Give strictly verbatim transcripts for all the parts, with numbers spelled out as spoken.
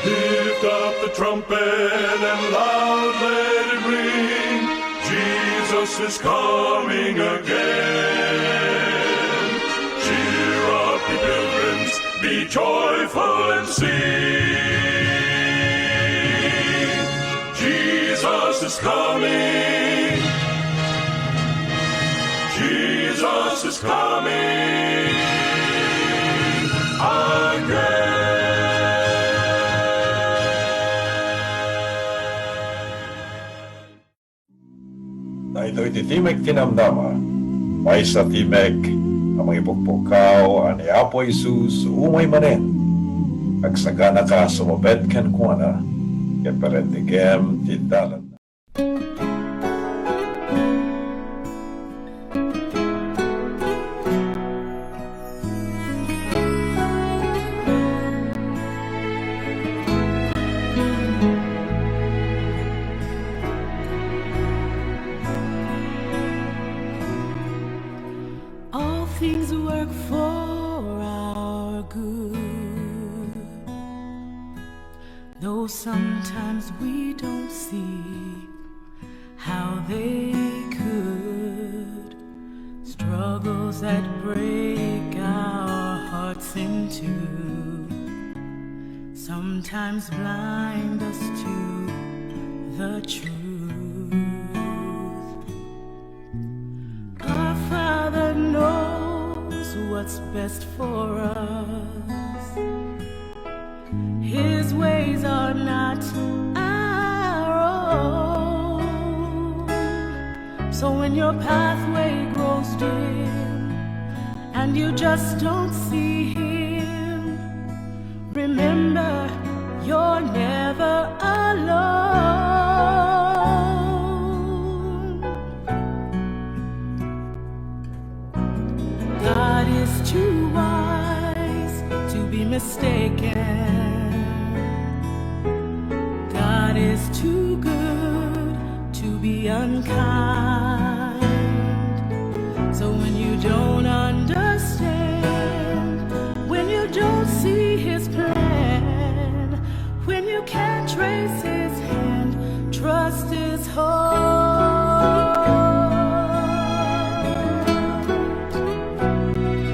Lift up the trumpet and loud let it ring. Jesus is coming again. Cheer up, ye pilgrims, be joyful and sing. Jesus is coming. Jesus is coming again. Daytoy ti Timek ti Namnama, maysa a timek a mangipukpukkaw a ni Apo Jesus umay manen. Agsaganaka a sumabet kenkuana, ket parentegem ti dalan. All things work for our good, though sometimes we don't see how they could. Struggles that break our hearts in two sometimes blind us to the truth. Our Father knows what's best for us. His ways are not our own. So when your pathway grows dim and you just don't see him, remember you're never alone. God is too wise to be mistaken. God is too good to be unkind. So when you don't understand, when you don't see his plan, when you can't trace his hand, trust his heart.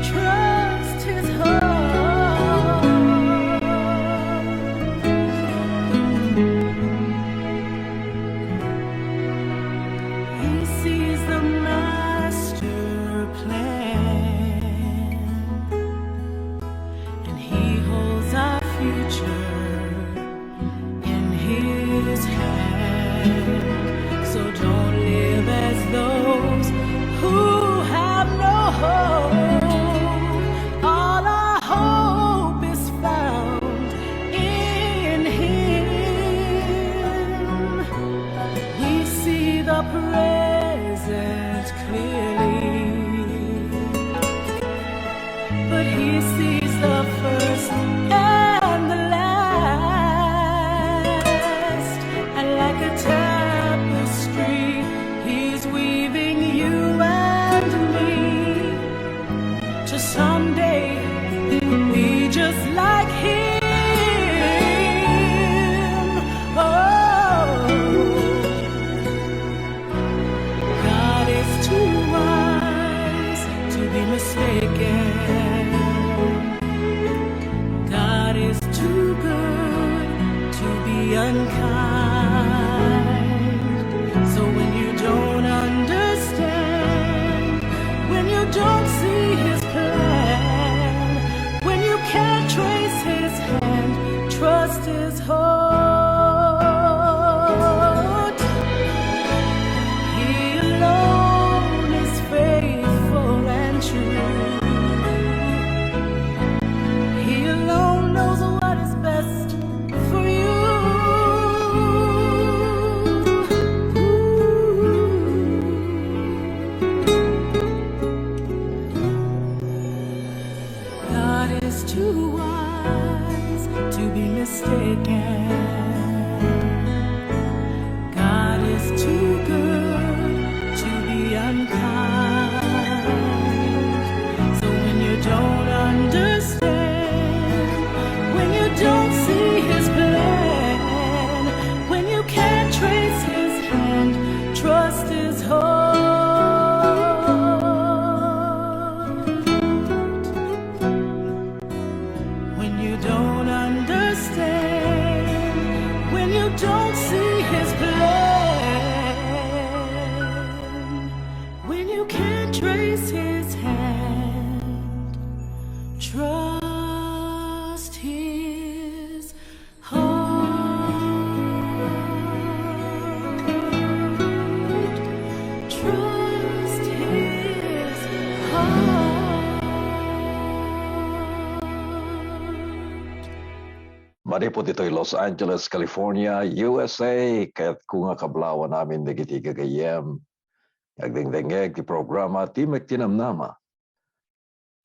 Trust his heart. He sees the master plan, and he holds our future in his hand. So don't live as those who have no hope. All our hope is found in him. We see the present clearly, but he sees the first and the last. And like a tapestry, he's weaving you and me to someday be just like him. Oh. God is too wise to be mistaken. God is too good to be unkind. So when you don't understand, when you don't see his plan, when you can't trace his hand, trust his heart. He alone is faithful and true. He alone knows what is best for you. God is too wise to be mistaken. God is too good to be unkind. So when you don't understand, when you don't see his plan, Manipud ditoy Los Angeles, California, U S A, kayatko nga kablawan amin dagiti gagayyem nga agdengdengngeg ti programa Timek ti Namnama.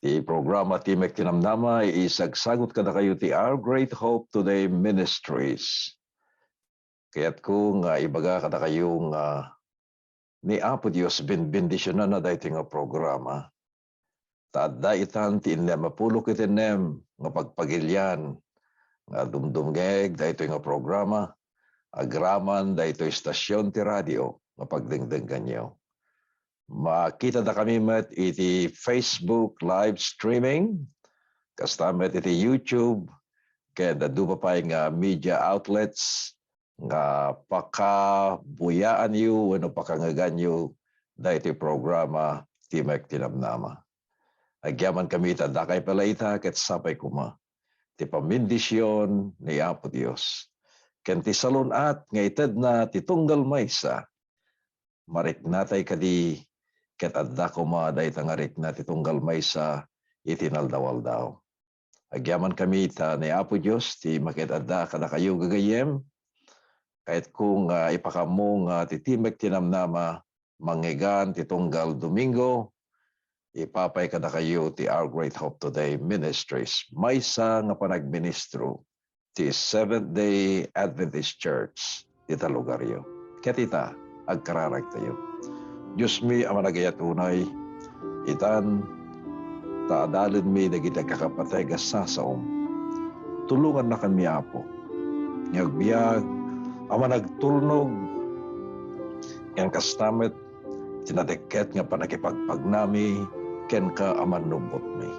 Ti programa Timek ti Namnama, isagsagut kadakayo ti Our Great Hope Today Ministries. Kayatko nga ibaga kadakayo nga ni Apo Dios benbendisionanna daytoy nga programa. Ta adda itan ti innem a pulo ket innem nga pagpagilian nga dumdumngeg daytoy nga programa agraman daytoy estasion ti radio nga pagdengdengganyo. Makitada kami met iti Facebook live streaming, kasta met iti YouTube, ken adu pay nga media outlets nga pakabuyaanyo wenno pakangeganyo daytoy programa Timek ti Namnama. Agyaman kami ita, dakay pay la ita ket sapay koma ti pammendision ni Apo Dios ken ti salun-at nga itedna ti tunggal maysa. Mariknatay kadi ket adda koma dayta nga rikna ti tunggal maysa iti naldaw-aldaw. Agyaman kami ta ni Apo Dios ti makiad-adda kadakayo gagayyem. Kayatko nga ipakammo nga ti Timek ti Namnama mangngegana ti tunggal Domingo, ipapay kadakayo ti Our Great Hope Today Ministries, maysa nga panagministro ti Seventh-day Adventist Church dita lugaryo. Ket ita, agkararagtayo. Diosmi a managayat unay, itan ta adalenmi dagiti agkakapateg a sasaom. Tulongannakanmi, Apo, nga agbiag a managtulnog ken kasta met ti nadikket nga pannakipagpagnami kenka a mannubbotmi.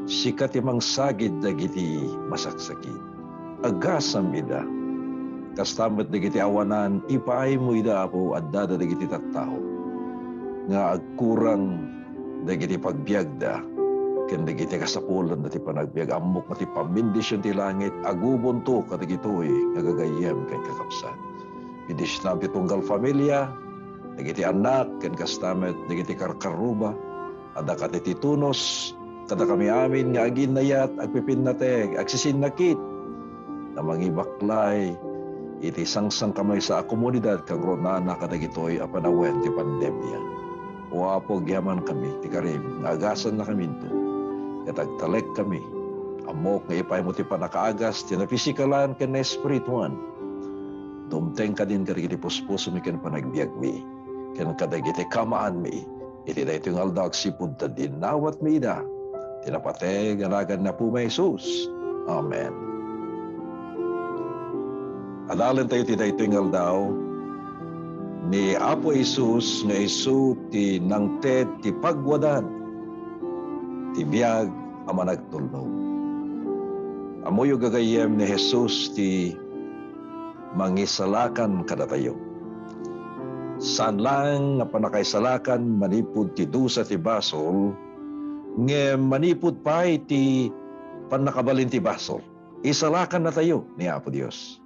Sika ti mangsagid dagiti masaksakit. Agasam ida. Kasta met dagiti awanan, ipaaymo ida, Apo, addada dagiti tattao nga agkurang dagiti pagbiagda ken dagiti kasapulanda ti panagbiag. Ammok nga ti pammendision ti langit agubonto kadagitoy nga gagayyem ken kakabsat. Bendisionam ti tunggal familia, dagiti annak, ken kasta met dagiti karkarruba. Adda kadi ti tunos kadakami amin nga aginnayat, agpipinnateg, agsisinnakit, nga mangibaklay iti sangsankamaysa a komunidad kangrunana kadagitoy a panawen ti pandemia. O Apo, agyamankami ti karim nga agasannakaminto, ket agtalekkami. Ammok nga ipaaymo ti pannakaagas ti napisikalan ken naespirituan. Dumteng kadin kadagiti puspusomi ken panagbiagmi, ken kadagiti kamaanmi iti daytoy nga aldaw agsipud ta dinawatmi ida ti napateg a nagan ni Apomi a Jesus. Amen. Adalentayo ti daytoy nga aldaw ni Apo Jesus nga isu ti nangted ti pagwadan ti biag a managtulnog. Ammoyo gagayyem ni Jesus ti mangisalakan kadatayo. Saan laeng nga pannakaisalakan manipud ti dusa ti basol, ngem manipud pay ti pannakabalin ti basol. Isalakannatayo ni Apo Dios.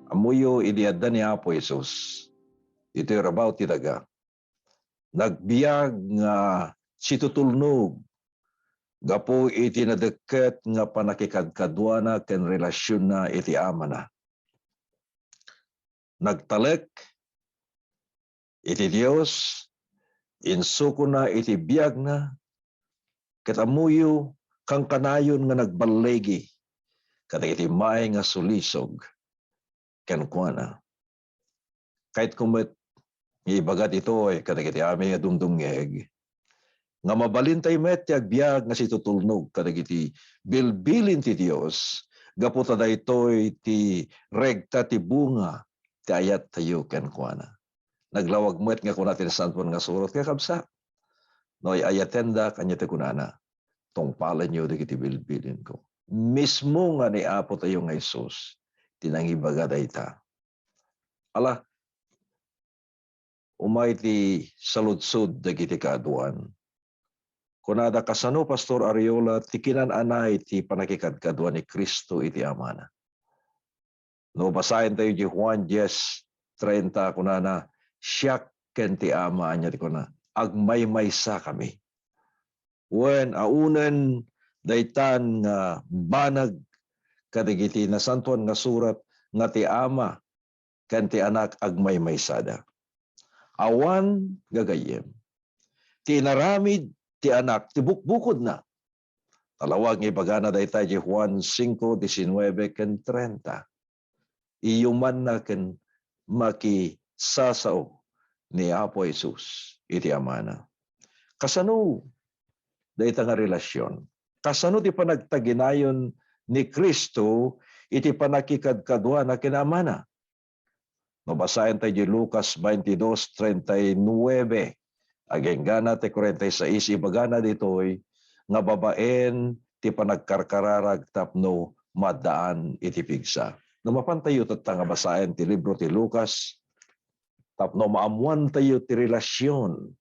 Ammoyo idi adda ni Apo Jesus ditoy rabaw ti daga, nagbiag nga situtulnog gapu iti nadekket nga pannakikadkaduana ken relasionna iti Amana. Nagtalek iti Dios, insukona iti biagna, ket ammoyo, kankanayon nga nagballigi kadagiti immay nga sulisog kenkuana. Kayatko met nga ibaga ditoy kadagiti amin nga dumdumngeg nga mabalintayo met ti agbiag nga situtulnog kadagiti bilbilin ti Dios, gapu ta daytoy ti regta ti bunga ti ayattayo kenkuana. Naglawag met nga kuna ti Nasantoan nga Surat, kakabsat, no ay-ayatendak, ania ti kunana, "Tungpalenyo dagiti bilbilinko." Mismo nga ni Apo tayo nga Jesus ti nangibaga dayta. Ala, umay ti saludsod dagiti kaaduan. Kunada, "Kasano, Pastor Ariola, ti kinan-anay ti pannakikadkadua ni Cristo iti Amana?" No basaentayo di Juan diez treinta, kunana, "Siak ken ti Ama," ania ti kuna, "agmaymaysakami." Wen, aunen daytan nga banag kadagiti Nasantoan nga Surat nga ti Ama ken ti Anak agmaymaysada. Awan gagayyem. Ti inaramid ti Anak ti bukbukodna. Nalawag nga ibagana dayta idiay Juan singko, disinnuebe ken trenta. Iyumanna ken makisasao ni Apo Jesus iti Amana. Kasano dayta nga relasyon? Kasano ti panagtaginayon ni Cristo iti pannakikadkaduana ken Amana? No basaen tayo di Lucas twenty-two treinta y nueve, agenggana ti kuarenta y seis, ibagana ditoy nga babaen ti panagkarkararag tapno maddaan iti pigsa. No mapan tayo tatta nga basaen ti libro ti Lucas, tapno maammuan tayo ti relasyon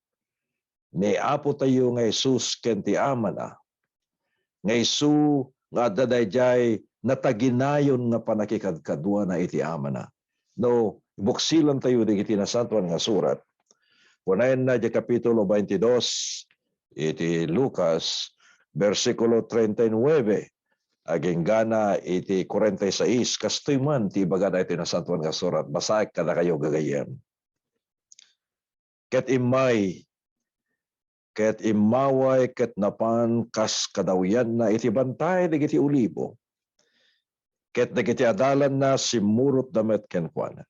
ni Apo tayo nga Jesus ken ti Amana, nga isu nga adda daydiay nataginayon nga pannakikadkaduana iti Amana. No, ibuksilan tayo dagiti Nasantoan nga Surat. Kunaenna di kapitulo twenty-two iti Lucas, bersikulo treinta y nueve, agenggana iti kuarenta y seis, kastoy man ti ibagada iti Nasantoan nga Surat. Basaek kadakayo, gagayyem. Ket immay, ket immaway ket napan kas kadawyanna iti bantay dagiti olibo, ket dagiti adalanna simmurotda met kenkuana.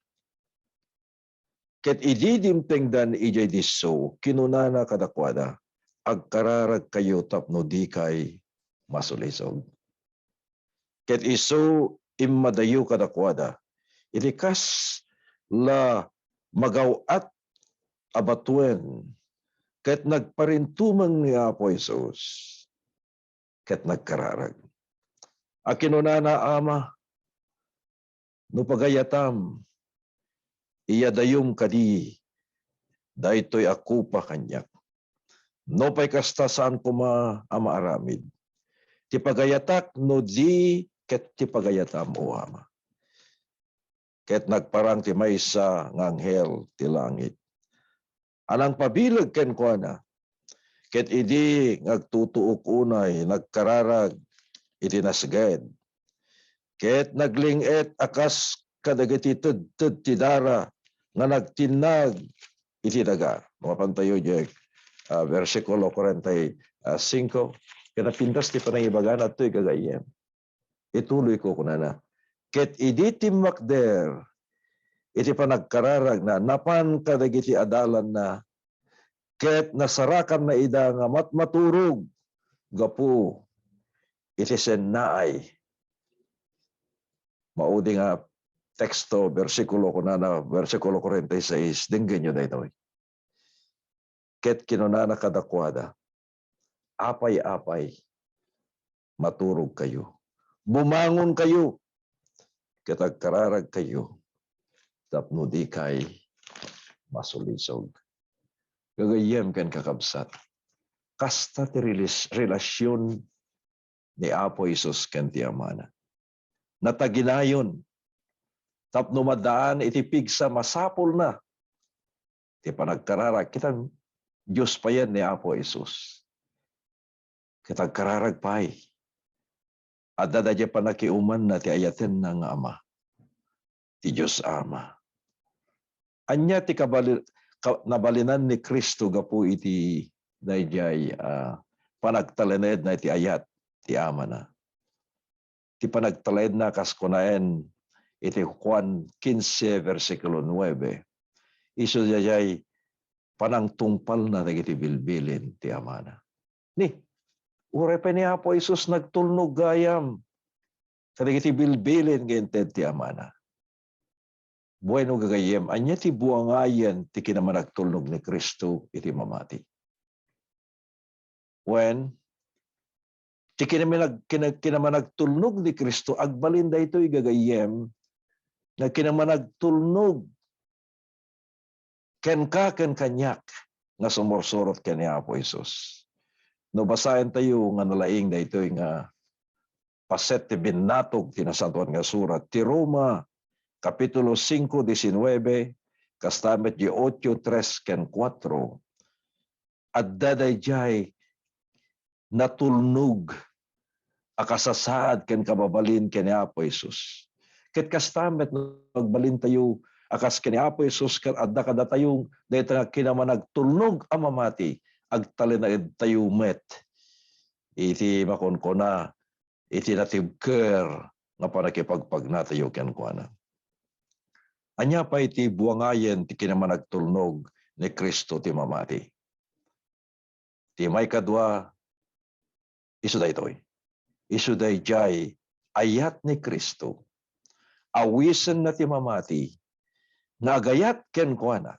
Ket idi dimtengdan idiay disso, kinunana kadakuada, "Agkararagkayo tapno dikay masulisog." Ket isu immadayo kadakuada iti kas la magaw-at a batuen, ket nagparintumeng ni Apo Jesus ket nagkararag. A kinunana, "Ama, no pagayatam, iyadayom kadi daytoy a kopa kaniak. Nupay kasta, saan koma a maaramid ti pagayatak no di ket ti pagayatam, O Ama." Ket nagparang ti maysa nga anghel ti langit a nangpabileg kenkuana. Ket idi nga agtutuok unay, nagkararag iti nasged, ket nagling-et a kas kadagiti tedted ti dara nga nagtinnag iti daga. Mapantayo diay, ah, bersikulo kuarenta y cinco. Ket napintas ti panangibagana ditoy, gagayyem. Ituloy ko, kunana, "Ket idi timmakder iti panagkararagna, napan kadagiti adalanna, ket nasarakanna ida nga matmaturog gapu iti sennaay." Maudi nga teksto, bersikulo, kunana, bersikulo kuarenta y seis, denggenyo daytoy. Ket kinunana kadakuada, "Apay, apay, maturogkayo. Bumangonkayo, ket agkararagkayo tapno dikay masulisog." Gagayyem ken kakabsat, kasta ti relis-, relasyon ni Apo Jesus ken ti Amana. Nataginayon tapno maddaan iti pigsa, masapulna ti panagkararag. Kita, Dios payen ni Apo Jesus. Ket agkararag pay. Adda daydiay pannakiumanna ti ayatenna nga Ama, ti Dios Ama. Ania ti kabali-, ka-, nabalinan ni Cristo gapu iti daydiay, ah, panagtalinaedna iti ayat ti Amana? Ti panagtalinaedna, kas kunaen iti Juan quince, bersikulo nuebe, isu daydiay panangtungpalna dagiti bilbilin ti Amana. Ni, uray pay ni Apo Jesus nagtulnog gayam kadagiti bilbilin nga inted ti Amana. Bueno, gagayyem, ania ti buangayen ti kinamanagtulnog ni Cristo iti mamati? Wen, ti kinamanag-, kina-, kinamanagtulnog ni Cristo, agbalin daytoy, gagayyem, nga kinamanagtulnog kenka ken kaniak nga sumursurot ken ni Apo Jesus. No basaentayo nga nalaing daytoy nga paset ti binnatog ti Nasantoan nga Surat, ti Roma, Kapitulo singko, disinnuebe, kasta met di ocho, tres ken kuatro, adda daydiay natulnog a kasasaad ken kababalin ken ni Apo Jesus. Ket kasta met no agbalintayo a kas ken ni Apo Jesus ket adda kadatayo dayta nga kinamanagtulnog a mamati, agtalinaedtayo met iti makunkuna iti natibker nga pannakipagpagnatayo kenkuana. Ania pay ti buangayen ti kinamanagtulnog ni Cristo ti mamati? Ti maikadua, isu daytoy. Isu daydiay ayat ni Cristo. Awisenna ti mamati nga agayat kenkuana.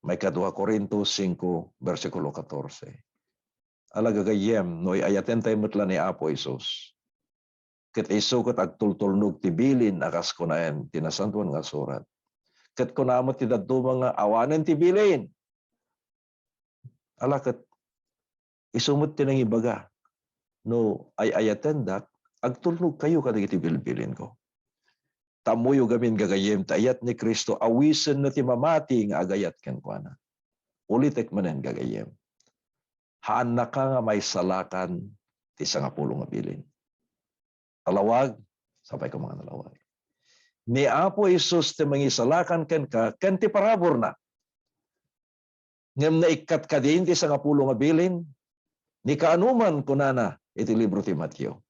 Maikadua Corinto singko, bersikulo katorse. Ala gagayyem, no ay-ayatentayo met la ni Apo Jesus, ket isu ket agtultulnog ti bilin a kas kunaen ti Nasantoan nga Surat. Ket kuna met ti dadduma nga awanen ti bilin. Ala ket isu met ti nangibaga, no ay-ayatendak, agtulnogkayo kadagiti bilbilinko. Ta ammoyo gamin gagayyem ti ayat ni Cristo, awisenna ti mamati nga agayat kenkuana. Ulitek manen gagayyem. Haannaka nga maisalakan ti sangapulo nga bilin. Nalawag, sapay ko nga nalawag. Ni Apo Jesus ti mangisalakan kenka, ken ti paraburna. Ngem naikkat kadin ti sangapulo nga bilin, ni kaanuman kunana iti libro ti Mateo.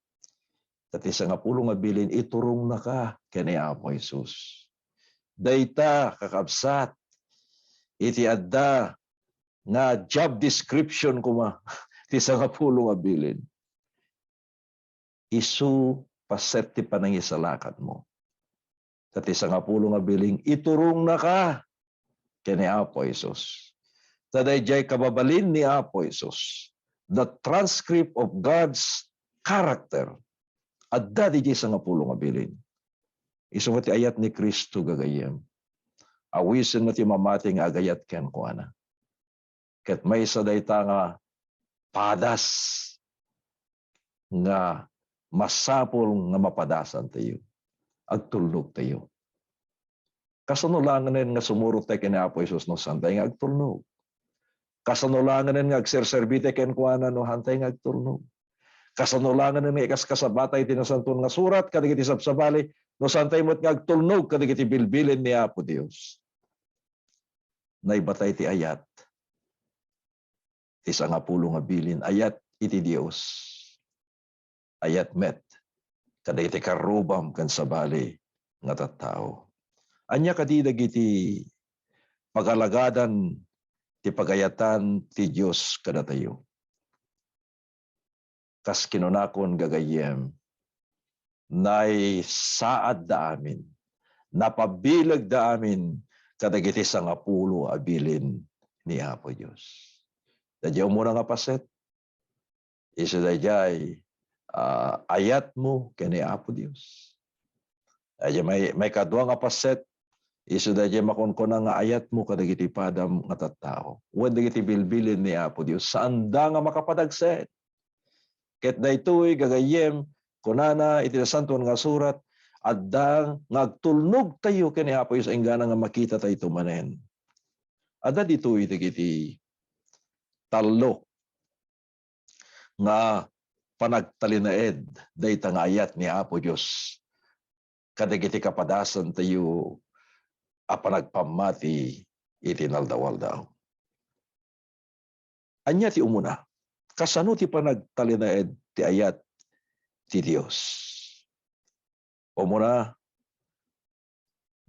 Ta ti sangapulo nga bilin, iturongnaka ken ni Apo Jesus. Dayta, kakabsat, iti adda nga job description koma ti sangapulo nga bilin. Isu paset ti panangisalakanmo. Ta ti sangapulo nga bilin, iturongnaka ken ni Apo Jesus. Ta daydiay kababalin ni Apo Jesus, the transcript of God's character, adda daydiay sangapulo nga bilin. Isu nga ti ayat ni Cristo, gagayyem. Awisen na ti mamati nga agayat kenkuana. Ket maysa dayta nga padas nga masapul nga mapadasantayo. Agtulnogtayo. Kasano langen nga sumurot tayo ken Apo Jesus no saan tayo nga agtulnog? Kasano langen nga agserserbi tayo kenkuana no saan tayo nga agtulnog? Kasano langen nga ikaskasaba tayo ti Nasantoan nga Surat kadagiti sabsabali no saan tayo met nga agtulnog kadagiti bilbilin ni Apo Dios? Naibatay ti ayat. Ti sangapulo nga bilin, ayat iti Dios. Ayat met kadagiti karrubam ken sabali nga tattao. Ania kadi dagiti pagalagadan ti pagayatan ti Dios kadatayo? Kas kinunakon, gagayyem, naisaadda amin, napabilegda amin kadagiti sangapulo a bilin ni Apo Dios. Daydiay umuna nga paset, isu daydiay, ah, ayatmo ken ni Apo Dios. Daydiay may, maikadua nga paset, isu daydiay makunkuna nga ayatmo kadagiti padam nga tattao. Wen dagiti bilbilin ni Apo Dios, saanda nga makapadagsen. Ket daytoy, gagayyem, kunana iti Nasantoan nga Surat, adda nga agtulnogtayo ken ni Apo Dios inggana nga makitatayto manen. Adda ditoy dagiti tallo nga panagtalinaed dayta nga ayat ni Apo Dios kadagiti kapadasantayo a panagpammati iti inaldaw-aldaw. Ania ti umuna? Kasano ti panagtalinaed ti ayat ti Dios? Umuna,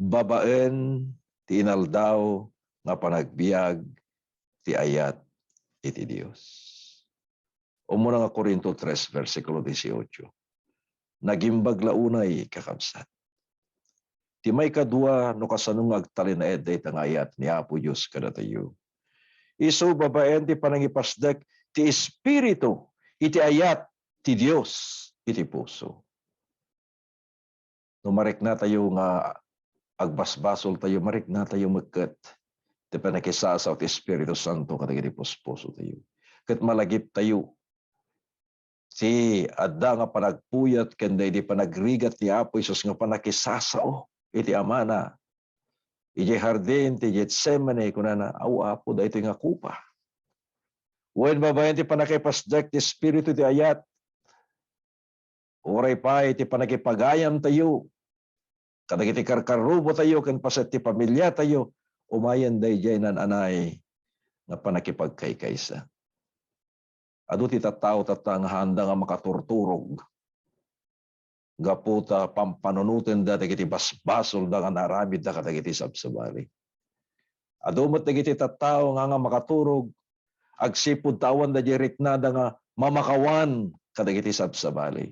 babaen ti inaldaw nga panagbiag ti ayat iti Dios. Umuna nga Corinto tres, bersikulo dieciocho. Nagimbag la unay, kakabsat. Ti maikadua, no kasano nga agtalinaed dayta nga ayat ni Apo Dios kadatayo. Isu babaen ti panangipasdek ti Espiritu iti ayat ti Dios iti puso. No mariknatayo nga agbasbasoltayo, mariknatayo met ket ti pannakisasao ti Espiritu Santo kadagiti puspusotayo. Ket malagiptayo ti adda nga panagpuyat ken daydi panagrigat ni Apo Jesus nga pannakisasao iti Amana. Idiay hardin ti Getsemane, kunana, "Aw, Apo, daytoy nga kopa." Wen babaen ti pannakipasdek ti Espiritu ti ayat, uray pay ti pannakipagayamtayo kadagiti karkarrubotayo ken paset ti pamiliatayo, umayen daydiay naan-anay nga pannakipagkaykaysa. Adu ti tattao tatta nga haanda nga makaturturog gapu ta pampanunotenda dagiti basbasolda nga naaramidda kadagiti sabsabali. Adu met dagiti tattao nga, nga makaturog agsipud ta awan daydiay riknada nga mamakawan kadagiti sabsabali.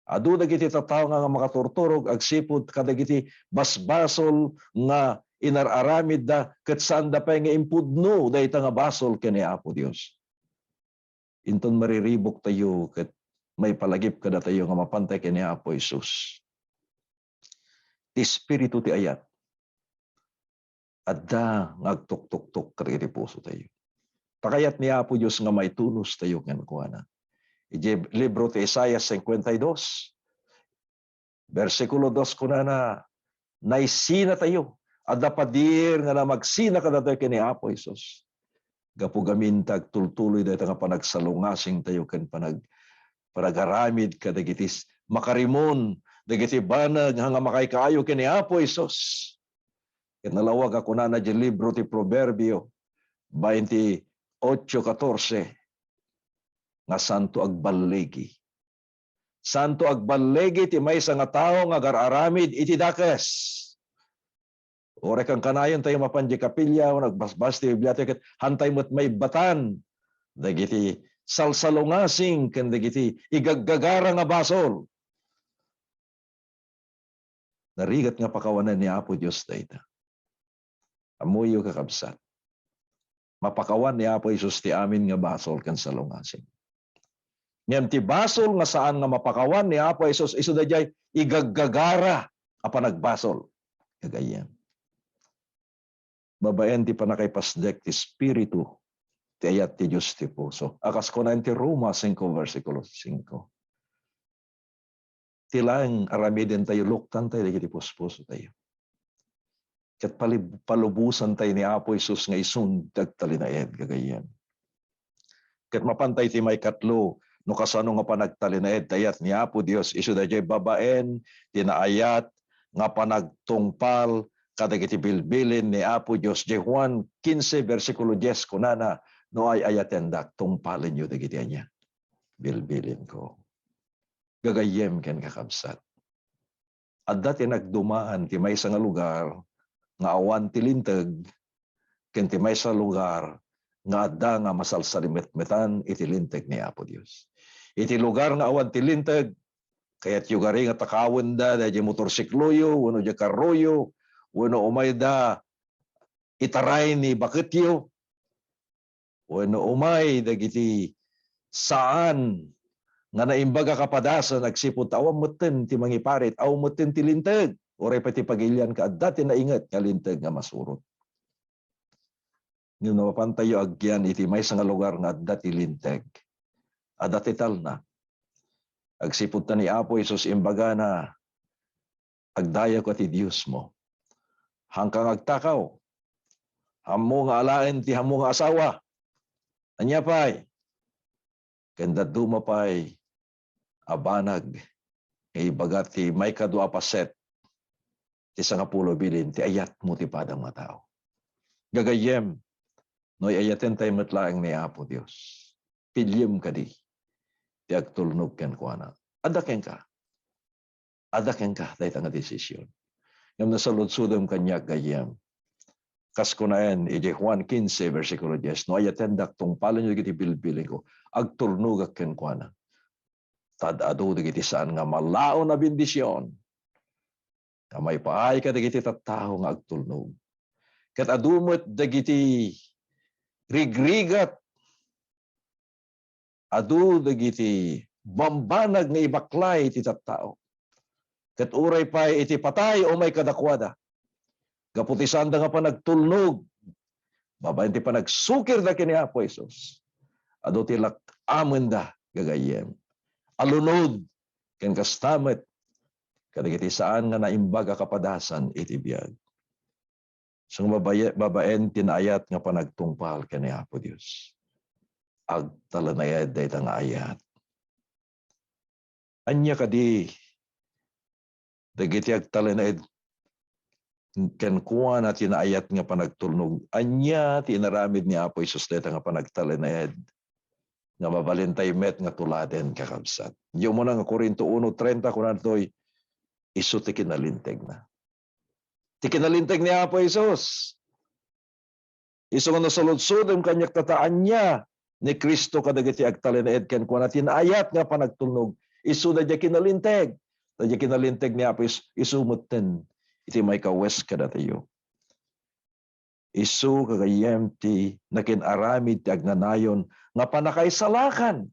Adu dagiti tattao nga, nga makaturturog agsipud kadagiti basbasol nga inar-aramidda ket saanda pay nga impudno dayta nga basol ken ni Apo Dios. Inton mariribuktayo ket maipalagip kadatayo nga mapantay ken ni Apo Jesus, ti espiritu ti ayat adda nga agtuktuktok kadagiti pusotayo. Pakayat ni Apo Dios nga maitunostayo kenkuana. Idiay libro ti Isaias cincuenta y dos, bersikulo dos, kunana, "Naisinatayo. Adda padir nga namagsina kadatayo ken ni Apo Jesus." Gapu gamin ta agtultuloy dayta nga panagsalungasingtayo ken panag-, panagaramid kadagiti s-, makarimon dagiti banag nga makaikaayo ken ni Apo Jesus. Ket nalawag a kunana diay libro ti Proverbio twenty-eight catorce, nga santo agballigi. Santo agballigi ti maysa nga tao nga agar-aramid iti dakes. Uray kankanayon tayo mapan diay kapilya, o nagbasbas ti Biblia tayo, ket hantay met maibbatan dagiti salsalungasing ken dagiti igaggagara nga basol. Narigat nga pakawanen ni Apo Dios dayta. Ammoyo, kakabsat, mapakawan ni Apo Jesus ti amin nga basol ken salungasing. Ngem ti basol nga saan nga mapakawan ni Apo Jesus isu daydiay igaggagara a panagbasol. Gagayyem, babaen ti pannakaipasdek ti Espiritu ti ayat ti Dios ti puso. A kas kunaen ti Roma singko, bersikulo singko, ti laeng aramidentayo, luktantayo dagiti puspusotayo. Ket palib-, palubosantayo ni Apo Jesus nga isun ti agtalinaed, gagayyem. Ket mapantay ti maikatlo, no kasano nga panagtalinaed ti ayat ni Apo Dios, isu daydiay babaen ti naayat nga panagtungpal kadagiti bilbilin ni Apo Dios. Diay Juan quince, bersikulo diez, kunana, "No ay-ayatendak, tungpalenyo dagiti ania? Bilbilinko." Gagayyem ken kakabsat, adda ti nagdumaan ti maysa nga lugar nga awan ti linteg, ken ti maysa lugar nga adda nga masalsalimetmetan iti linteg ni Apo Dios. Iti lugar nga awan ti linteg, kayatyo gari nga takawenda daydiay motorsikloyo wenno diay karroyo wenno umayda itaray ni baketyo, wenno umay dagiti saan nga naimbag a kapadasan agsipud ta awan metten ti mangiparit, awan metten ti linteg, uray pay ti pagilian ket adda ti nainget nga linteg nga masurot. Ngem no mapantayo agyan iti maysa nga lugar nga adda ti linteg, adda ti talna. Agsipud ta ni Apo Jesus imbagana, "Agdayawka ti Diosmo. Haanka nga agtakaw. Haanmo nga alaen ti haanmo nga asawa." Ania pay? Ken dadduma pay a banag nga ibaga ti maikadua a paset ti sangapulo a bilin ti ayatmo ti padam nga tao. Gagayyem, no ay-ayatentayo met laeng ni Apo Dios, piliem kadi ti agtulnog kenkuana. Adda kenka. Adda kenka dayta nga desisyon. Ngem nasaludsodem kaniak, gayyem. Kas kunaen idiay Juan quince, bersikulo diez, "No ayatendak, tungpalenyo dagiti bilbilinko, agtulnogak kenkuana." Tad adu dagiti saan nga malaon a bendision nga maipaay kadagiti tattao nga agtulnog. Ket adu met dagiti rigrigat, adu dagiti bambanag nga ibaklay ti tattao. Ket uray pay iti patay umay kadakuada, gapu ti saanda nga panagtulnog, babaen ti panagsukirda ken ni Apo Jesus, adu ti lak-amenda, gagayyem, a lunod, ken kasta met kadagiti saan nga naimbag a kapadasan iti biag. So, babae-, babaen ti naayat nga panagtungpal ken ni Apo Dios, agtalinaed dayta nga ayat. Ania kadi dagiti agtalinaed kenkuana ti naayat nga panagtulnog? Ania ti inaramid ni Apo Jesus dayta nga panagtalinaed nga mabalintay met nga tuladen, kakabsat? Iti umuna nga Corinto uno treinta, kuna ditoy, isu ti kinalintegna. Ti kinalinteg ni Apo Jesus. Isu nga nasuludsodem kaniak, ta ania ni Cristo kadagiti agtalinaed kenkuana ti naayat nga panagtulnog. Isu daydiay kinalinteg. Daydiay kinalinteg ni Apo Is-, isu metten iti maikawes kadatayo. Isu, gagayyem, ti nakinaramid ti agnanayon nga pannakaisalakan.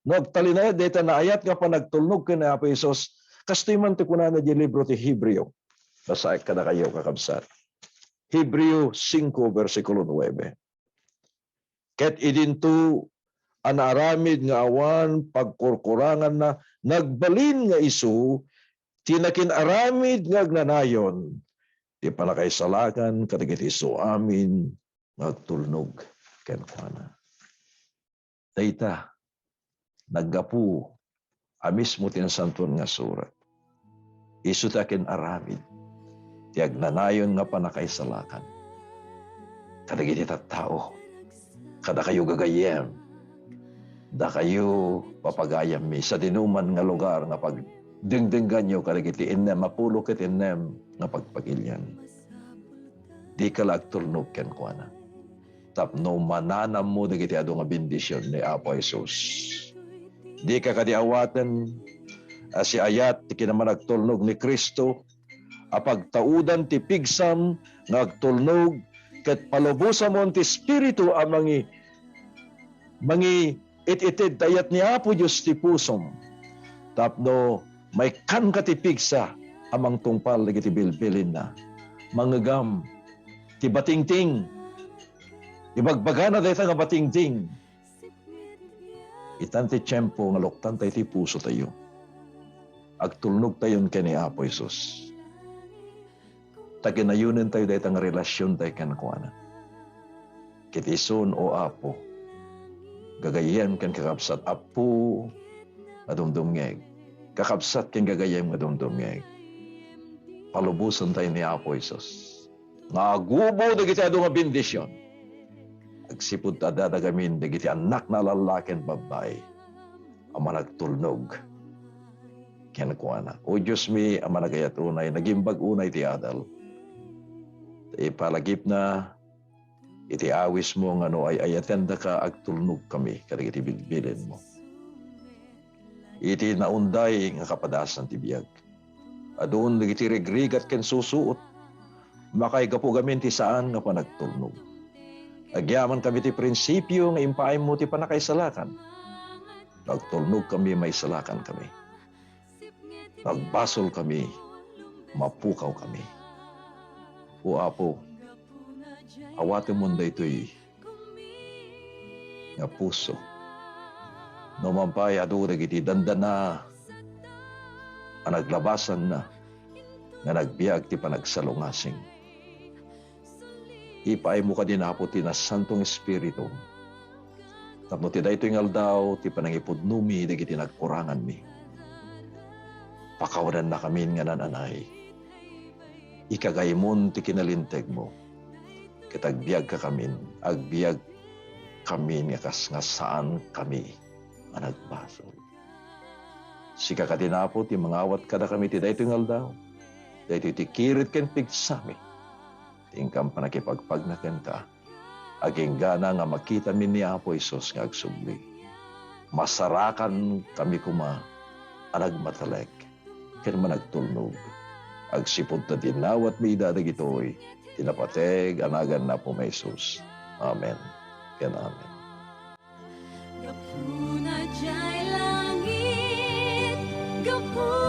No agtalinaed dayta naayat nga panagtulnog ken ni Apo Jesus, kastoy man ti kunana diay libro ti Hebreo. Basaek kadakayo, kakabsat. Hebreo singko, bersikulo nuebe. Ket idinto a naaramid nga awan pagkurkuranganna, nagbalin nga isu ti nakinaramid nga agnanayon ti pannakaisalakan kadagiti isu amin nga agtulnog kenkuana. Dayta, naggapu a mismo ti Nasantoan nga Surat. Isu ti akin-aramid ti agnanayon nga pannakaisalakan kadagiti tattao. Kadakayo, gagayyem, dakayo, papagayammi, sadinoman nga lugar nga pagdengdengganyo kadagiti innem a pulo ket innem nga pagpagilian. Dika la agtulnog kenkuana tapno mananammo dagiti adu nga bendision ni Apo Jesus. Dika kadi awaten a siayat ti kinamanagtulnog ni Cristo a pagtaudan ti pigsam nga agtulnog ket palubosamon ti Espiritu a mangi-, mangi-, it-ited ta ayat ni Apo Dios ti pusom. Tapno maikkanka ti pigsa a mangtungpal dagiti bilbilinna. Mangngegam ti batingting. Ibagbagana dayta nga batingting. Itan ti tiempo nga luktantay ti pusotayo. Agtulnogtayon ken ni Apo Jesus. Ta kinayonentayo dayta nga relasiontayo kenkuana. Ket isun, O Apo, gagayyem ken kakabsat, Apo nga dumdumngeg, kakabsat ken gagayyem nga dumdumngeg, palubosentayo ni Apo Jesus nga agubo dagiti adu nga bendision. Agsipud ta adda gamin dagiti annakna a lallaki ken babbai a managtulnog kenkuana. O Diosmi a managayat unay, nagimbag unay ti adal. Ta ipalagipna iti awismo nga no ay-ayatendaka, agtulnogkami kadagiti bilbilinmo. Iti naunday nga kapadasan ti biag, adun dagiti rigrigat ken susuot. Makaigapu gamin ti saan nga panagtulnog. Agyamankami ti prinsipio nga impaaymo ti pannakaisalakan. Agtulnogkami, maisalakankami. Agbasolkami, mapukawkami. O Apo, awatemon daytoy nga puso. No mapay adu dagiti dandana a naglabasanna nga nagbiag ti panagsalungasing, ipaaymo kadi, Apo, ti Nasanto nga Espiritu tapno ti daytoy nga aldaw ti panangipudnomi dagiti nagkuranganmi. Pakawanannakamin nga naan-anay. Ikagaymon ti kinalintegmo. Ket agbiagkakamin, agbiagkamin nga kas nga saankami a nagbasol. Sika kadi, Apo, ti mangawat kadakami ti daytoy nga aldaw. Daytoy ti kired ken pigsami. Ti inkam pannakipagpagna kenka. Aginggana nga makitami ni Apo Jesus nga agsubli, masarakankami koma a nagmatalek ken managtulnog. Agsipud ta dinawatmi ida dagitoy ti napateg a nagan ni Apo Jesus. Amen ken amen. Gapu na jay langit, gapu